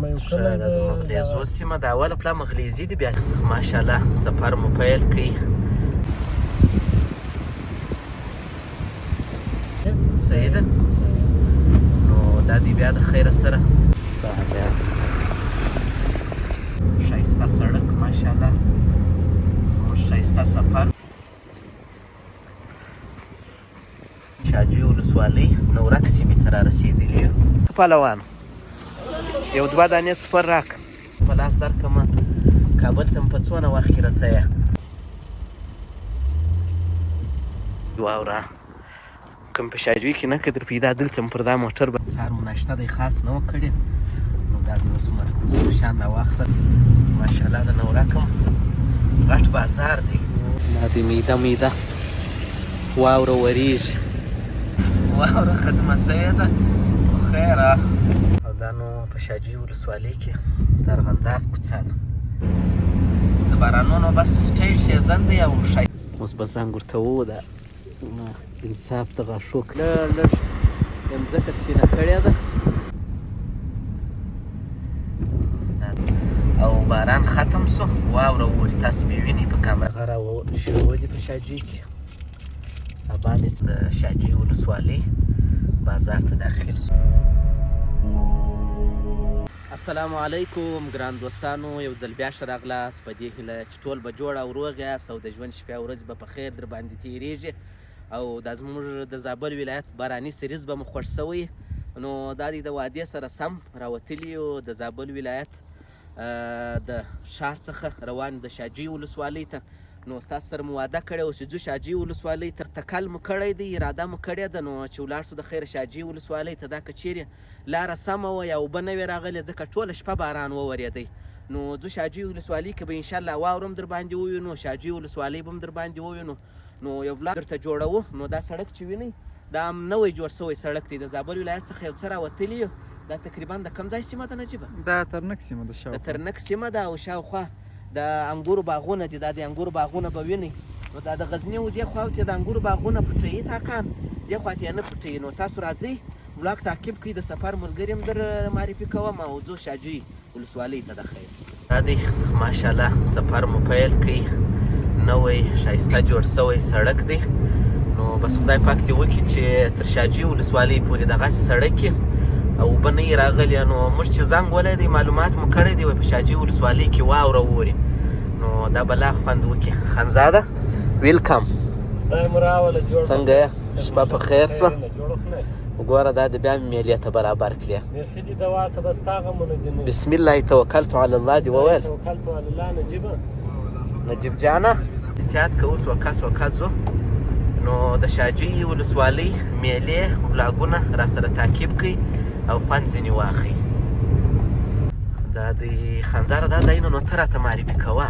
نامه یو ښه کلی دا د ده. مغلیزو سیمه ده، اوله پلا مغلیزي دي، بیا ماشاءالله سفر مو پیل کړئ. صحیح ده، نو دا دی بیا د خیره سره ښایسته سړک، ماشاءالله زموږ ښایسته سفر. شاجوی ولسوالۍ نورک سیمې ته را رسېدلي یو. پهلوان یو دوه دانې سپر راکړه، په لاس درکړمه، کابل ته مې په څونه وخت کې رسوې؟ واوره کوم په شاجوی کې نه که در پیدا، دلته مې پر دا موټر به سهار مو ناشته دی خاص نه وه کړې، نو دا دی اوس مو د کوزو په شان راواخیستل. ماشاءالله د نورک هم غټ بازار دی. دا دی میده میده واوره وریږي، واوره ختمه شوې ده خو خیر. او دا نو په شاجوی ولسوالۍ کې د ارغنداب کوڅه ده. د بارانونو بس ټیټ سیزن دی او ښای اوس به زنګ ورته ووهو. دا انصاف د غاښو لږ لږ یې مځکه سپینه کړې ده او باران ختم سو، واوره ووري، تاسو به وینئ په کامره. هغه را شروع دي په شاجوی کې. ابا مې د شاجوی ولسوالۍ بازار ته داخل سو. السلام علیکم ګران دوستانو، یو ځل بیا ښه راغلاست، په دې هیله چې ټول به جوړ او روغ یاست او د ژوند شپې او ورځې به په خیر در باندې تیریږي، او دا زموږ د زابل ولایت باراني سریز به مو خوښ شوی. نو دا دی د وعدې سره سم راوتلي یو، د زابل ولایت د ښار څخه روان د شاجوی ولسوالۍ ته. نو ستاسو سره مو وعده کړې وه چې ځو شاجوی ولسوالۍ ته، تکل مو کړی دی، اراده مو کړې ده، نو چې ولاړ شو د خیره شاجوی ولسوالۍ ته. دا که چیرې لاره سمه وه یا اوبه نه وې راغلې، ځکه ټوله شپه باران وورېدی، نو ځو شاجوی ولسوالۍ کې به انشاءالله واوره هم درباندې ووینو، شاجوی ولسوالۍ به هم درباندې ووینو، نو یو ولاګ درته جوړوو. نو دا سړک چې وینئ دا هم نوی جوړ شوی سړک دی، د زابل ولایت څخه یو څه راوتلي یو. دا تقریبا د کوم ځای سیمه ده نجیبه؟ دا ترنک سیمه ده، د ترنک سیمه ده او شاوخوا د انګورو باغونه دي. دا د انګورو باغونه به وینئ. نو دا د غزني و دې خواو ته د انګورو باغونه پټوي، تاکان دې خوا ته یې نه پټوي. نو تاسو راځئ ولاګ تعقیب کړئ، د سفر ملګري هم در معرفي کوم او ځو شاجوی ولسوالۍ ته د خیر. دا دی ماشاءالله سفر مو پیل کړ، نوی ښایسته جوړ شوی سړک دی. نو بس خدای پاک دې وکړي چې تر شاجوی ولسوالۍ پورې دغسې سړک وي او اوبه نه وي راغلې. نو موږ چې زنګ ولی دی، معلومات مو کړی دی، وایي په شاجوی ولسوالۍ کې واوره اوري، نو دا به لا خوند وکړي. خانزاده ویلکم، څنګه یې؟ شپه په خیر سوه؟ وګوره دا د بیا مې میلې ته برابر کړې. بیخي دي دوا څه به ستا غمونه دي نه. بسم الله توکلت علی الله دې وویل. توکلت علی الله. نجیبه، نجیب جانه احتیاط کوو، سوکه سوکه ځو. نو د شاجوی ولسوالۍ میلې ولاګونه را سره تعقیب کړئ او خوند ځینې واخلئ. دا دی خانزاره، دا ځایونه نو ته راته معرفي کوه.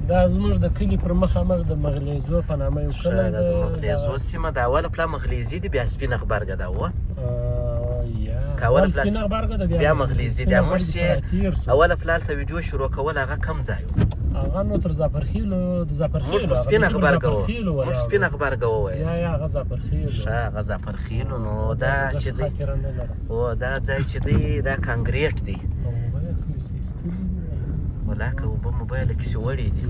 دا زموږ د کلي پر مخامخ د مغلیزو په نامه یو کلی ده. د مغلیزو سیمه ده، اوله پلا مغلیزي دي، بیا سپینه غبرګه ده. وه که اوله پلا بیا مغلیزي ده. موږ چې اوله پلا هلته ویډیو شروع کوله هغه کوم ځای و؟ هغه نو تر زاپرخیلو، د زاپرخیلو. موږ خو سپینه غبرګه وو، موږ سپینه غبرګه وویل. یا یا هغه زاپرخیلو. ښه هغه زاپرخیلو. نو دا چې دی، او دا ځای چې دی دا کانګریټ دی، ولاکه اوبه موبایل کې څه وړي دي.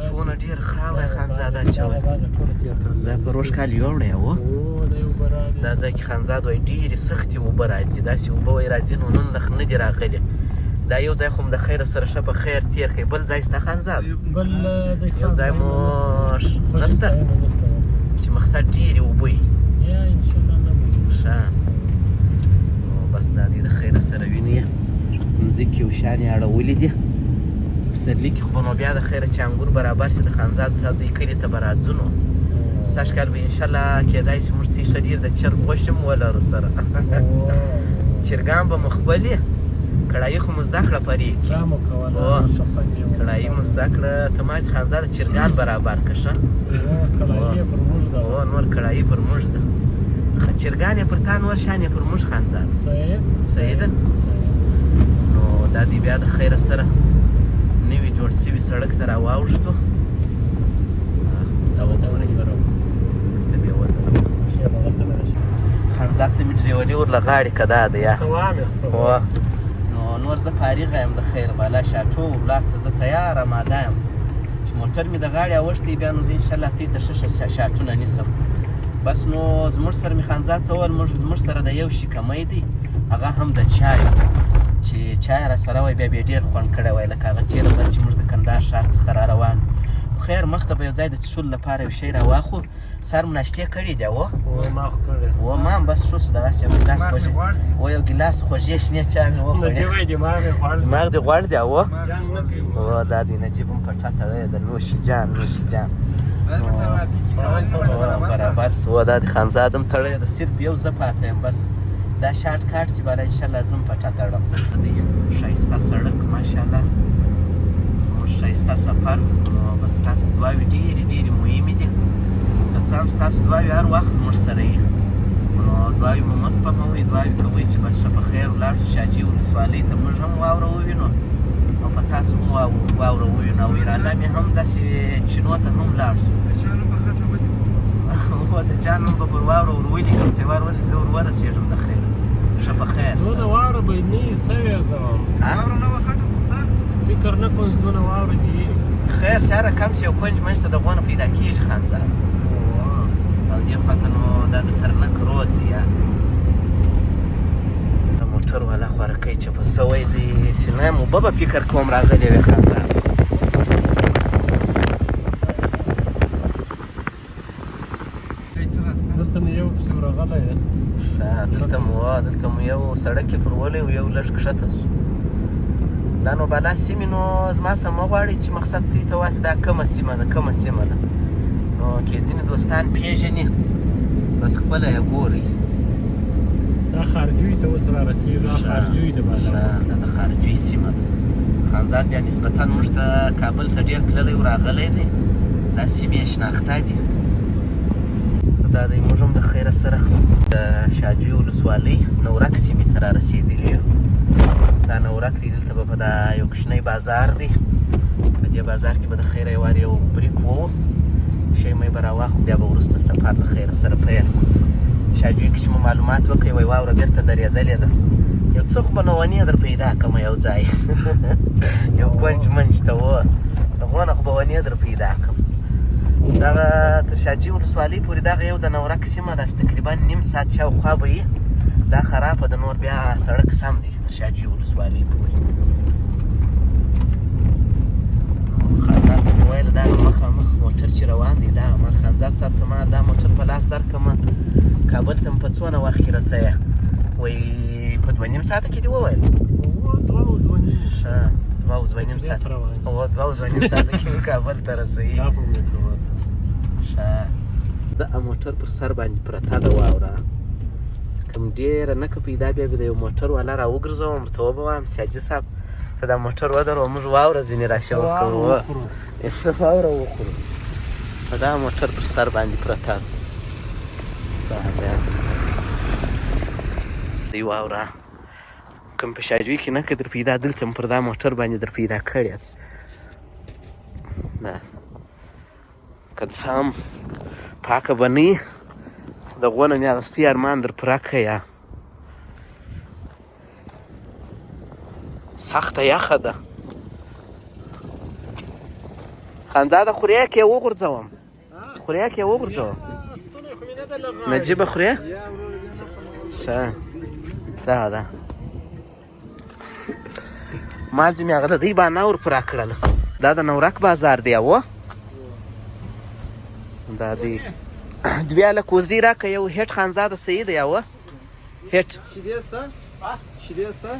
څونه ډېر خاوره خانزاده اچولی، دا پروږ کال یوړی و. دا ځای کې خانزاد وایي ډېرې سختې اوبه راځي، داسې اوبه وایي راځي نو نن لخ نه دي راغلي. دا یو ځای خو مو د خیره سره ښه په خیر تېر کړی. بل ځای سته خانزاد؟ یو ځای مو نسته چې مقصد ډېرې اوبه وي؟ ښه نو بس دا دی د خیره سره ویني مځکې او شیان یې اړولي دي. پسرلي کې خو به نو بیا د خیره چې انګور برابر شي د خانزاد صاحب دی کلي ته به راځو. نو سږ کال به انشاءالله کېدای شي موږ ته ښه ډېر د چرګ غوښې هم ولرو سره، چرګان به مو خپلې، کړایي خو مو زده کړه په ریګ کې، کړایي مو زده کړه. ته ما چې خانزاده چرګان برابر کړه ښه، نور کړایي پر موږ ده، چرګان یې پر تا، نور شیان یې پر موږ خانزاد. صحیح ده. نو دا دی بیا د خیره سره نوي جوړ شوي سړک ته راواوښتو. ورته وګورئ، ورته بیا ودروو. خانزاد ته مې ډریور چولي ورله غاړې که دا دی. وه نو نور زه فارغه یم د خیر بالا شاټو بلاک ته زه تیار اماده یم چې موټر مې د غاړې اوښتی، بیا نو زه انشاءالله تی ته ښه ښه شاټونه نیسم. بس نو زموږ سره مې خانزاد ته وویل زموږ سره د یو شي کمی دی، هغه هم د چایو، چې چای را سره وای بیا به یې ډېر خوند کړی وای، لکه هغه تېره ورځ چې موږ د کندهار ښار څخه را روان. خیر مخته به یو ځای د څښلو لپاره یو شی راواخو. سهار مو ناشتې کړې دي؟ وه ما خو کړې. وه ما هم بس ښه شو دغسې یو ګیلاس خوږې، وه یو ګیلاس خوږې شنې چای مې وخوړې. دماغ دې غوړ دی؟ وه وه دا دی نجیب هم پټه تړلې ده. نوشي جان نوشي جان برابر شو. دا دی خانزاد هم تړلې ده، صرف یو زه پاتې یم بس. دا شارټ کاټ چې بالا انشاءالله زه هم پټه تړم. دی ښایسته سړک ماشاءالله، زموږ ښایسته سفر. نو بس ستاسو دعاوې ډېرې ډېرې مهمې دي، که څه هم ستاسو دعاوې هر وخت زموږ سره وي، نو دعاوې مو مه سپموئ، دعاوې کوئ چې بس ښه په خیر ولاړ شو شاجي ولسوالۍ ته، موږ هم واوره ووینو او په تاسو هم واوره ووینو، او اراده مې هم ده چې چینو ته هم لاړ شو. هو د جان نوم به پر واوره ور ولیکم، چې وار وځي زه ور ورسېږم د خیره ښه په خیر. دونه واوره به نه وي سوې، زه فکر نه کوم دونه واوره دي. خیر سره کم شي، یو کونج منځ ته د غونه پیدا کېږي خانزاد. او دې خوا ته نو دا د ترنک رود دی. د موټر والا خوارکی چپه سوی دی، چې نه یم اوبه به فکر کوم راغلې وې خانزاد. دلته مې یو پسې ورغلی. ښه دلته مو یو سړک یې پر ولی او یو لږ کښته شو. دا نو بالا سیمې نو زما سره مه غواړئ چې مقصد ته ته واسې دا کومه سیمه ده کومه سیمه ده، نو کې ځینې دوستان پېژني بس خپله یې ګورئ. دا خارجوی ته اوس را رسېږو، دا خارجوی ده بالا. ښه دا د خارجوی سیمه ده. خانزاد بیا نسبتا موږ ته کابل ته ډېر تللی او راغلی دی، دا سیمې یې شناخته دي. دا دی موږ هم د خیره سره د شاجوی ولسوالۍ نورک سیمې ته را رسېدلي یو. دا نورک دی، دلته به په دا یو کوچنی بازار دی، په دې بازار کې به د خیره یو وار یو بریک وو، شی مې به راواخلو، بیا به وروسته سفر له خیره سره پیل کړو. شاجوی کې چې مو معلومات وکړئ وایي واوره بېرته درېدلې ده، یو څه خو به نو ونې در پیدا کړم یو ځای یو کونج منج ته وه هغونه خو به ونې در پیدا کړم. دغه تر شاجوی ولسوالۍ پورې دغه یو د نورک سیمه ده، تقریبا نیم ساعت شاوخوا به یي. دا خرابه ده، نور بیا سړک سم دی تر شاجوی ولسوالۍ پورې. خانزاد ته مې ویل دا مخامخ موټر چې روان دی دا عمر خانزاد صاحب ته ما دا موټر په لاس درکړم، کابل ته مې په څونه وخت کې رسوې؟ وایي په 2.5 ساعته کې دې وویل. ښه 2.5 ساعته، هو 2.5 ساعته کې مې کابل ته رسوي. ښه د موټر پر سر باندې پرته ده واوره، کوم ډېره نه که پیدا بیا به د یو موټر والا را وګرځوم، ورته وبه وایم چې حاجي صاحب ته دا موټر ودروه، موږ واوره ځینې راشوه کوو، څه واوره وخورو. په دا موټر پر سر باندې پرته ده دی واوره، کوم په شاجوی کې نه که در پیدا، دلته مې پر دا موټر باندې در پیدا کړې ده. که څه هم پاکه به نه وي، د غونه مې اغوستی ارمان در پوره کړه. یا سخته یخه ده خانزاده، خورې کې وغورځوم، خورې کې وغورځوم. نجیبه خورې؟ ښه دا ده مازې مې هغه د دی بانه ور پوره کړله. دا د نورک بازار دی. او دا دی دوې هله کوزې راکړه، یو هېټ خانزاده صحیح دی. او هېټ شیدې سته؟ شیدې سته؟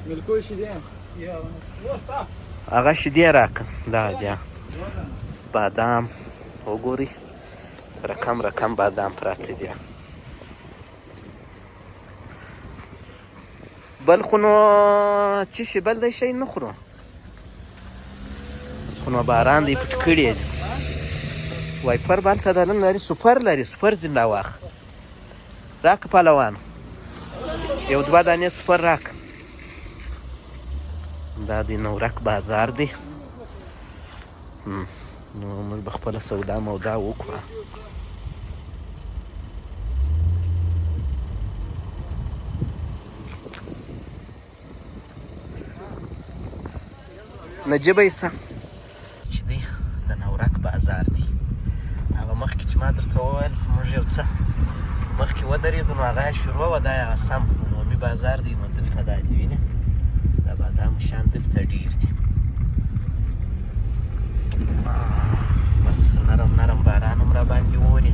ملکو شیدې؟ هغه شیدې راکړه. دا دی بادام وګورئ، رقم رقم بادام پراته دي. بل خو نو څه شي بل دی شی نه خورو، اوس خو نو باران دی پټ کړی دی. وایپر به هلته دننه لري، سوپر لري، سوپر ځینې راواخله راکړه پهلوان، یو دوه دانې سوپر راکړه. دا دی نورک بازار دی. نو موږ به خپله سودا مودا وکړو. نجیبه ایسه چې دی د نورک بازار دی. هغه مخکې چې ما درته وویل چې موږ یو څه مخکې ودرېدو، نو هغه یې شروع وه. دا یې هغه سم عمومي بازار دی. نو دلته دا دي، وینې، دا بادامو شیان دلته ډېر دي. بس نرم نرم باران هم راباندې اوري.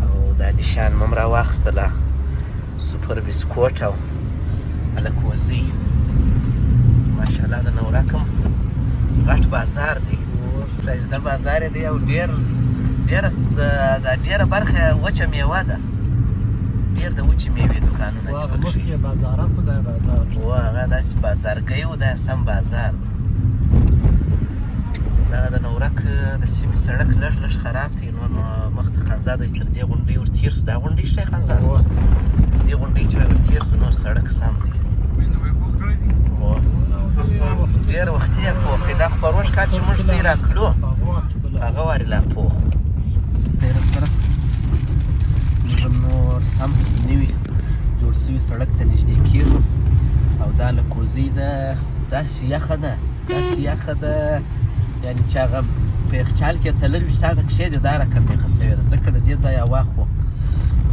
او دا دي شیان مې هم راواخیستله، سوپر بسکوټ او الکوزي. ماشاءالله د نورک هم غټ بازار دی، ښایسته بازار دی. او ډېر ډېره دا ډېره برخه وچه میوه ده، ډېر د وچې میوې دوکانونه دي هغه پکښې. مخکې بازارک و، دا بازار. و هغه داسې بازارګی و، دا سم بازار دی. دغه د نورک د سیمې سړک لږ لږ خراب دی. نور نو مخته خانزاد چې تر دې غونډۍ ور تېر سو، دا غونډۍ ښه خانزاد، تر دې غونډۍ چې ور تېر سو نور سړک سم دی. و ډېر وختي یې پوخ کړی. دا خو پروږ کال چې موږ ترې راکړو هغه وارې لا پوخ و. ډېره سره موږ هم نور سم نوي جوړ سوي سړک ته نږدې کېږو. او دا له کوزۍ ده، داسې یخه ده، داسې یخه ده، یعنې چې هغه په یخچال کې 24 ساعته کښېږدي دا رقم یخه سوې ده. ځکه د دې ځای هوا خو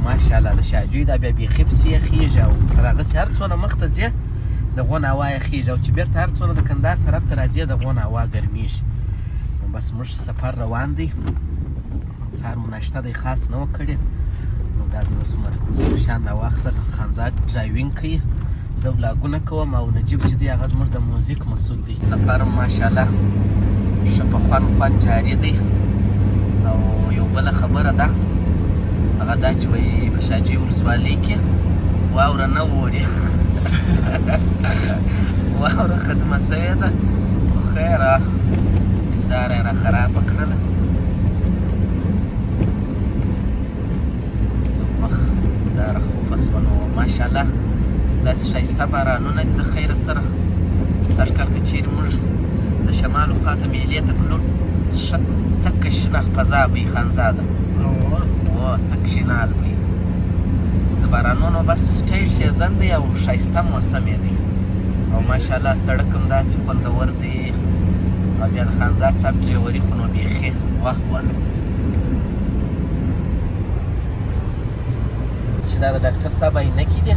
ماشاءالله د شاجوی دا بیا بیخي پسې یخېږي. او تر هغسې هر څونه مخته ځې د غون هوا یخېږي، او چې بېرته هر څونه د کندهار طرف ته راځې د غون هوا ګرمېږي. نو بس موږ سفر روان دی. سهار مو ناشته دی خاص نه وه کړې، نو دا دی اوس مو د کوزیو شیان راواخیستل. خانزاد driving کوي، زه ولاګونه کوم، او نجیب چې دی هغه زموږ د موزیک مسول دی. سفر ماشاءالله ښه په خوند خوند جاري دی. او یو بله خبره ده، هغه دا چې وایي په شاجوی ولسوالۍ کې واوره نه اوري، واوره ختمه سوې ده. خو خیر، هنداره یې را خرابه کړله. مخ هنداره خوبه سوه. نو ماشاءالله داسې ښایسته بارانونه دي د خیره سره. سږ کال که چیرې موږ د شمالو خوا ته میلې ته تلو، ښه تکه شنه فضا به وي خانزاده، و تک شینال به وي. د بارانونو بس ټیټ season دی او ښایسته موسم یې دی. او ماشاءالله سړک هم داسې خوندور دی. او بیا د خانزاد صاحب ډریوري خو نو بیخي واه واه. چې دا د ډاکټر صاحب عینکې دي،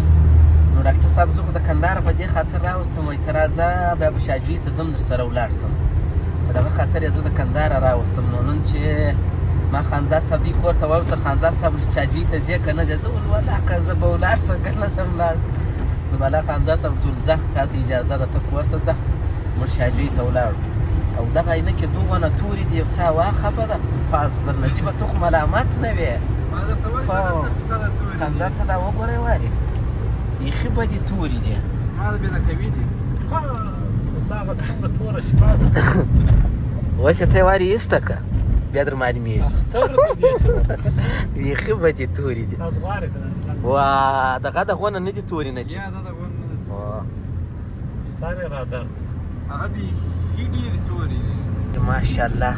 نو ډاکټر صاحب زه خو د کندهاره په دې خاطر راوستم، وایي ته راځه بیا به شاجوی ته ځم در سره ولاړ سم. په دغه خاطر یې زه د کندهاره راوستم. نو نن چې ما خانزاد صاحب دوی کور ته واوستل، خانزاد صاحب چې شاجوی ته ځې که نه ځې؟ ده وویل والله که زه به ولاړ سم که نه ځم لاړ. نو بالا خانزاد صاحب ورته وویل ځه تا ته اجازه ده، ته کور ته ځه. موږ شاجوی ته ولاړو. او دغه عینکې دوغونه تورې دي، یو څه هوا خپه ده. پاس زر نجیبه ته خو ملامت نه وې. ما درته وایي زه 100% تورې دي. خانزاد ته دا وګورئ وارې بیخي بدې تورې دي. ما د بې لکوي دي. دغه څومره توره شپه ده. اوس یې ته وارې ایسته که بیا در معلومېږي. اختر دی بیخي. بیخي بدې تورې دي. تاسو غواړئ که نه؟ وا دغه د غونه نه دي تورې نه چې. یا دا د غونه نه دي. سر یې رادر. هغه بیخي ډېرې تورې دي. ماشاءالله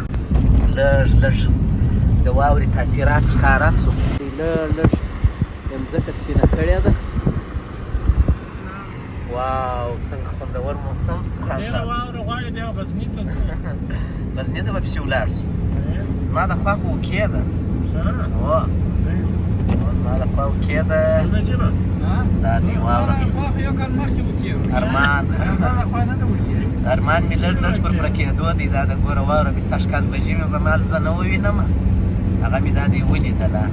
لږ لږ د واورې تاثیرات ښکاره سو. لږ لږ یې مځکه سپینه کړې ده. واو څنګه خوندور موسم سو خان ډېره صاحب. واوره غواړي بیا غزني ته ځو. غزني ته به پسې ولاړ سو. زما د خوا خو okay ده. هو زما د خوا okay ده. نجیبه دا دی واوره. خوا خو یو کال مخکې okay وه. ارمان زما د خوا نه ده okay. ارمان مې لږ لږ پر پرکېدو دی. دا د ګوره واوره مې سږ کال په ژمي به مال زه نه ووینم، هغه مې دا دی ولیدله.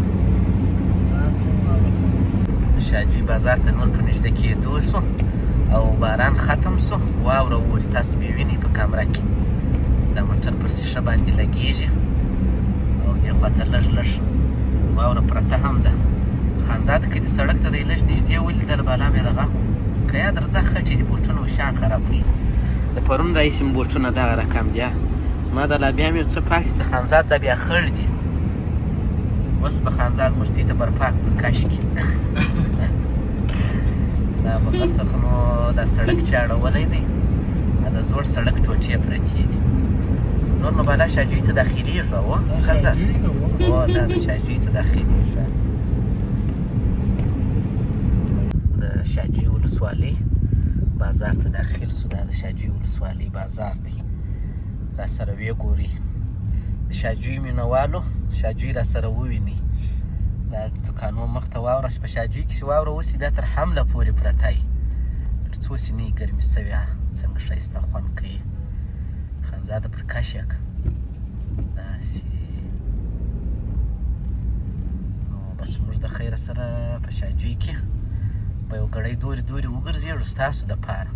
شاجوی بازار ته نور په نږدې کېدو سو او باران ختم سو، واوره اوري. تاسو مې وینئ په کامره کې دا موټر پر شیشه باندې لګېږي. او دې خوا ته لږ لږ واوره پرته هم ده. خانزاده که دې سړک ته دی لږ نږدې ولیدل، بالا مې دغه کو که یا درځه خټې دي، بوټونه شیان خرابوي. د پرون راهیسې مې بوټونه دغه رقم دي. زما د لابیا مې یو څه پاک دي، د خانزاد دا بیا خړ دي. اوس به خانزاد موږ ته بر پاک کړو کش کړي. دا بغل ته خو نو دا سړک چې اړولی دی، دا د زوړ سړک ټوټې پرتې دي. نور نو بالا شاجوی ته داخلېږو. هو خانزاد، هو دا د شاجوی ته داخلېږو. د شاجوی ولسوالۍ بازار ته داخل سو. دا د شاجوی ولسوالۍ بازار دی، را سره ویې ګورئ. د شاجوی مینوالو شاجوی را سره ووینئ. دا د دوکانو مخ ته واوره، چې په شاجوی کې چې واوره وسي بیا تر حمله پورې پرته وي، تر څو چې نه وي ګرمي سوې. څنګه ښایسته خوند کوي. خانزاده پر کش یې که داسې. نو بس موږ د خیره سره په شاجوی کې په یو ګړی دورې دورې وګرځېږو ستاسو دپاره.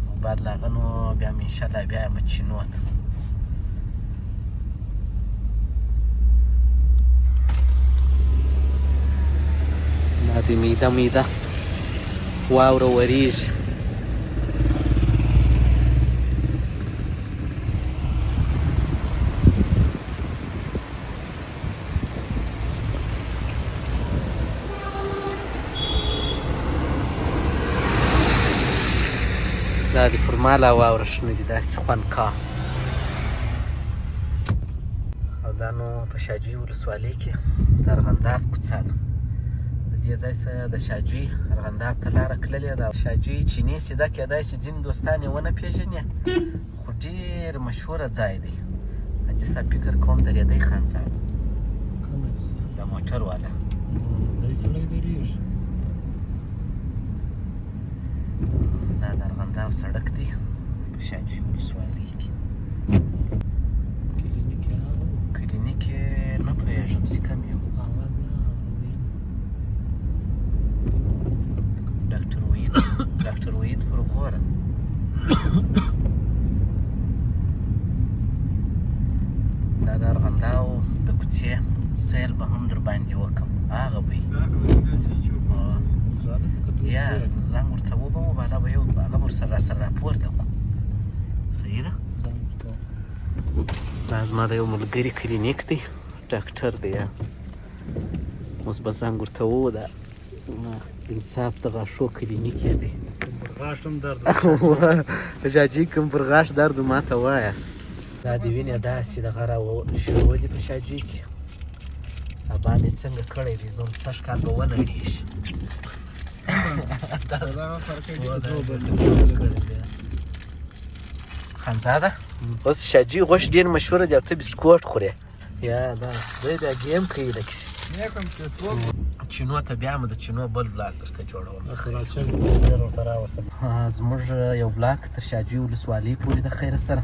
او بعد له هغه نو بیا مې انشاءالله بیا یم چینو ته. دا دی میده میده واوره وریږي. دا دی پر ما لا واوره شنه دي، داسې خوند کا. او دا نو په شاجوی ولسوالۍ کې د ارغنداب کوڅه ده. د دې ځای څخه د شاجوی ارغنداب ته لاره تللې ده. شاجوی چینې سیده کېدای شي ځینې دوستان یې ونه پېژني، خو ډېر مشهوره ځای دی. حاجي صاحب فکر کوم درېدی خان صاحب د موټر والا. دی سړی درېږي. دا د ارغنداب سړک دی په شاجوی ولسوالۍ کې. کلینیک یې هغه و. کلینیک یې نه پوهېږم چې کوم یو. هغه دی، هغه دی. ډاکټر وحید، ډاکټر وحید پر وګوره. دا د ارغنداو د کوڅې سیل به هم در باندې وکم. هغه به وي. یا زنګ ورته وبه وباله به یو هغه به ورسره راسره راپورته کړو. صحیح ده. دا زما د یو ملګري کلینیک دی، ډاکټر دی. یا اوس به زنګ ورته ووو. دا انصاف د غاښو کلینیک یې دی. غاښ هم درد. په شاجي کوم پر غاښ درد ما ته وایاست. دا د وینې داسې دغه را شروع دي په شاجوی کې. ابا مې څنګه کړی دی، زه هم سږ کال به ونه ړېږي. خانزاده اوس شاجوی غوښې ډېر مشهوره دي او ته بسکوټ خورې. یا دا دی بیا ګیم کوي د کیسې. چینو ته بیا مو د چینو بل بلاک درته جوړوم. زموږ یو بلاک تر شاجوی ولسوالۍ پورې د خیره سره.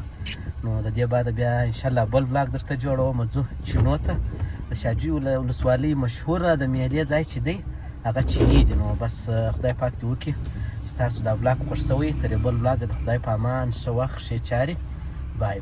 نو د دې بعد بیا انشاءالله بل بلاک درته جوړوم. ځو چینو ته. د شاجوی ولسوالۍ مشهوره د میلې ځای چې دی هغه چینې دي. نو بس خدای پاک دې وکړي چې تاسو دا بلاک خوښ شوی. تر بل بلاک د خدای په امان، ښه وخت، ښې چارې. بای بای.